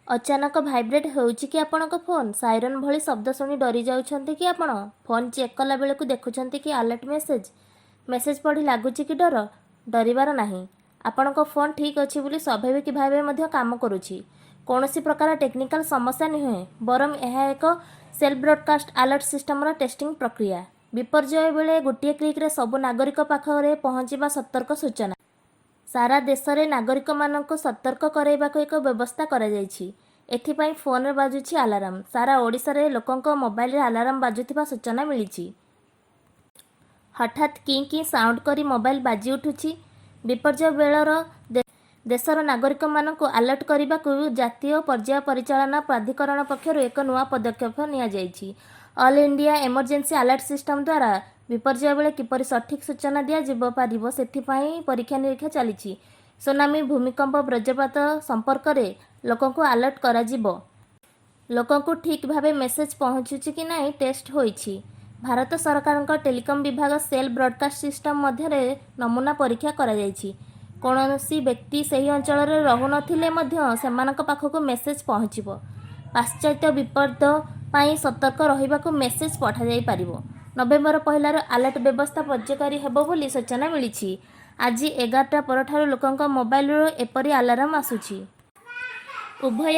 ଅଚାନକ ଭାଇବ୍ରେଟ୍ ହେଉଛି କି ଆପଣଙ୍କ ଫୋନ୍? ସାଇରନ୍ ଭଳି ଶବ୍ଦ ଶୁଣି ଡରି ଯାଉଛନ୍ତି କି ଆପଣ? ଫୋନ୍ ଚେକ୍ କଲା ବେଳକୁ ଦେଖୁଛନ୍ତି କି ଆଲର୍ଟ ମେସେଜ୍? ମେସେଜ୍ ପଢ଼ି ଲାଗୁଛି କି ଡର? ଡରିବାର ନାହିଁ। ଆପଣଙ୍କ ଫୋନ୍ ଠିକ୍ ଅଛି ବୋଲି ସ୍ୱାଭାବିକ ଭାବେ ମଧ୍ୟ କାମ କରୁଛି। କୌଣସି ପ୍ରକାର ଟେକ୍ନିକାଲ ସମସ୍ୟା ନୁହେଁ, ବରଂ ଏହା ଏକ ସେଲ୍ ବ୍ରଡକାଷ୍ଟ ଆଲର୍ଟ ସିଷ୍ଟମର ଟେଷ୍ଟିଂ ପ୍ରକ୍ରିୟା। ବିପର୍ଯ୍ୟୟ ବେଳେ ଗୋଟିଏ କ୍ଲିକ୍ରେ ସବୁ ନାଗରିକ ପାଖରେ ପହଞ୍ଚିବା ସତର୍କ ସୂଚନା। ସାରା ଦେଶରେ ନାଗରିକମାନଙ୍କୁ ସତର୍କ କରାଇବାକୁ ଏକ ବ୍ୟବସ୍ଥା କରାଯାଇଛି। ଏଥିପାଇଁ ଫୋନରେ ବାଜୁଛି ଆଲାରାମ। ସାରା ଓଡ଼ିଶାରେ ଲୋକଙ୍କ ମୋବାଇଲରେ ଆଲାରାମ ବାଜୁଥିବା ସୂଚନା ମିଳିଛି। ହଠାତ୍ କିଁ କିଁ ସାଉଣ୍ଡ କରି ମୋବାଇଲ ବାଜି ଉଠୁଛି। ବିପର୍ଯ୍ୟୟ ବେଳର ଦେଶର ନାଗରିକମାନଙ୍କୁ ଆଲର୍ଟ କରିବାକୁ ଜାତୀୟ ପର୍ଯ୍ୟାୟ ପରିଚାଳନା ପ୍ରାଧିକରଣ ପକ୍ଷରୁ ଏକ ନୂଆ ପଦକ୍ଷେପ ନିଆଯାଇଛି। All India emergency alert system ଦ୍ୱାରା ବିପର୍ଯ୍ୟୟ ବେଳେ କିପରି ସଠିକ୍ ସୂଚନା ଦିଆଯିବ ପାରିବ, ସେଥିପାଇଁ ପରୀକ୍ଷା ନିରୀକ୍ଷା ଚାଲିଛି। ସୁନାମି, ଭୂମିକମ୍ପ, ବଜ୍ରପାତ ସମ୍ପର୍କରେ ଲୋକଙ୍କୁ ଆଲର୍ଟ କରାଯିବ। ଲୋକଙ୍କୁ ଠିକ୍ ଭାବେ ମେସେଜ ପହଞ୍ଚୁଛି କି ନାହିଁ, ଟେଷ୍ଟ ହୋଇଛି। ଭାରତ ସରକାରଙ୍କ ଟେଲିକମ୍ ବିଭାଗ ସେଲ୍ ବ୍ରଡକାଷ୍ଟ ସିଷ୍ଟମ ମଧ୍ୟରେ ନମୁନା ପରୀକ୍ଷା କରାଯାଇଛି। କୌଣସି ବ୍ୟକ୍ତି ସେହି ଅଞ୍ଚଳରେ ରହୁନଥିଲେ ମଧ୍ୟ ସେମାନଙ୍କ ପାଖକୁ ମେସେଜ ପହଞ୍ଚିବ। ପାଶ୍ଚାତ୍ୟ ବିପଦ ପାଇଁ ସତର୍କ ରହିବାକୁ ମେସେଜ ପଠାଯାଇପାରିବ। ନଭେମ୍ବର 1ରୁ ଆଲର୍ଟ ବ୍ୟବସ୍ଥା କାର୍ଯ୍ୟକାରୀ ହେବ ବୋଲି ସୂଚନା ମିଳିଛି। ଆଜି 11ଟା ପରଠାରୁ ଲୋକଙ୍କ ମୋବାଇଲରୁ ଏପରି ଆଲାରାମ ଆସୁଛି। ଉଭୟ